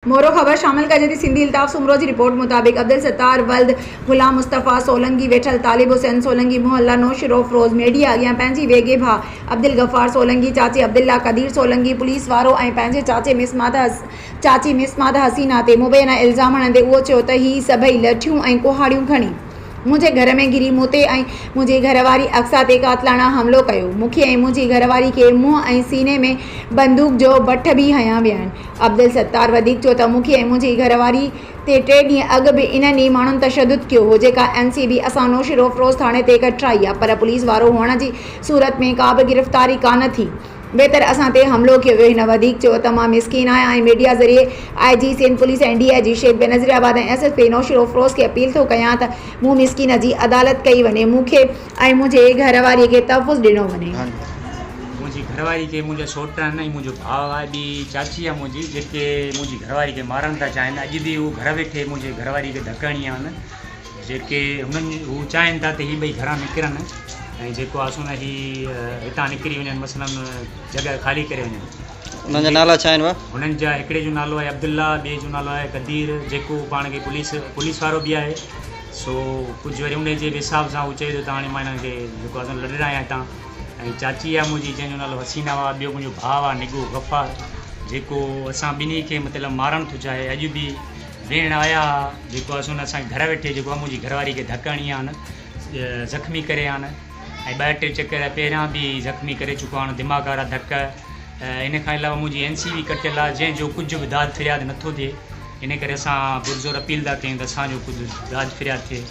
مورو خبر شامل ڪجي ٿي سنڌي الطاف سومرو جي رپورٽ مطابق عبدالستار ولد غلام مصطفيٰ سولنگي ويٺل طالب حسين سولنگي محله نوشھروفروز ميڊيا اڳيان پنهنجي ويڳي ڀاء عبدالغفار سولنگي چاچي عبدالله قدير سولنگي پوليس وارو ۽ پنهنجي چاچي مسمات چاچي مسمات حسينه تي مبينا الزام هڻندي اهو چيو ته هي سڀئي لٺيون ۽ ڪهاڙيون کڻي منهنجي گهر ۾ گهري مون تي ۽ منهنجي گهر واري اقصيٰ تي قاتلاڻا حملو ڪيو. مون کي ۽ منهنجي گهر واري کي منهن ۽ سيني ۾ بندوق جو بٺ به هنيا ويا آهن. عبدالستار وڌيڪ چيو ته مون کي ۽ منهنجي گهر واري تي ٽي ڏينهن اڳ به انهن ئي ماڻهن تشدد ڪيو هو جيڪا اين سي بي اسان نوشهروفروز ٿاڻي تي ڪٽرائي آ پر پوليس وارو هئڻ جي صورت ۾ ڪا به گرفتاري ڪانه ٿي. ويتر اسان تي حملو ڪيو ويو. هن وڌيڪ چيو ته مان مسڪين آهيان ۽ ميڊيا ذريعي I G Sindh police ۽ D I G Sheikh Benazirabad ۽ S S P Naushahro Feroze کي اپيل ٿو ڪيان ته مون مسڪين جي عدالت ڪئي وڃي مون کي ۽ منهنجي گهر واري کي تحفظ ڏنو وڃي. منهنجي گهر واري کي منهنجا سوٽ آهن ۽ منهنجو ڀاء آهي ٻي چاچي آهي منهنجي جيڪي منهنجي گهر واري کي مارڻ ٿا چاهين اڄ به هو گهر ويٺي منهنجي گهر واري کي ڌڪ هڻي آيا آهن جيڪي هنن هو چاهين ٿا ته هي ٻئي گهران نڪرن ۽ جيڪو آهي سو نه هي هتان نڪري وڃن مثلاً جڳهه خالي ڪري وڃن. انهن جا نالا ڇا آهن ڀاء؟ هنن جا هڪڙي جو نالو آهي عبدالله ٻئي جو نالو آهي قدير جيڪو پاڻ کي پوليس پوليس وارو به آهي سو ڪجهه وري انهي جي به حساب سان هو چئي ٿو ته هاڻي مان هنن کي جيڪو آهي سو لڏرايان هتان ۽ چاچي آهي منهنجي جنهن جو نالو حسينه آهي ٻيو منهنجو ڀاء آهي نگو غفار جيڪو اسان ٻنهي کي مطلب مارڻ ٿو چاهي اڄ به ويهڻ آيا ها جيڪو آهي سو نه اسان کي گهر ويٺي جيڪو آهي منهنجي گهر واري کي ڌڪ هڻي آن زخمي ڪري آن ۽ ٻه ٽي چڪر پهريان به زخمي ڪري چڪو آن دماغ وارا ڌڪ ان کان علاوه منهنجي اين سي بي ڪٽيل آهي جنهن جو ڪجهه به داد فرياد نٿو ٿئي ان ڪري اسان پرزور اپيل ٿا ڪيون ته اسان جو ڪجهه داد فرياد ٿئي.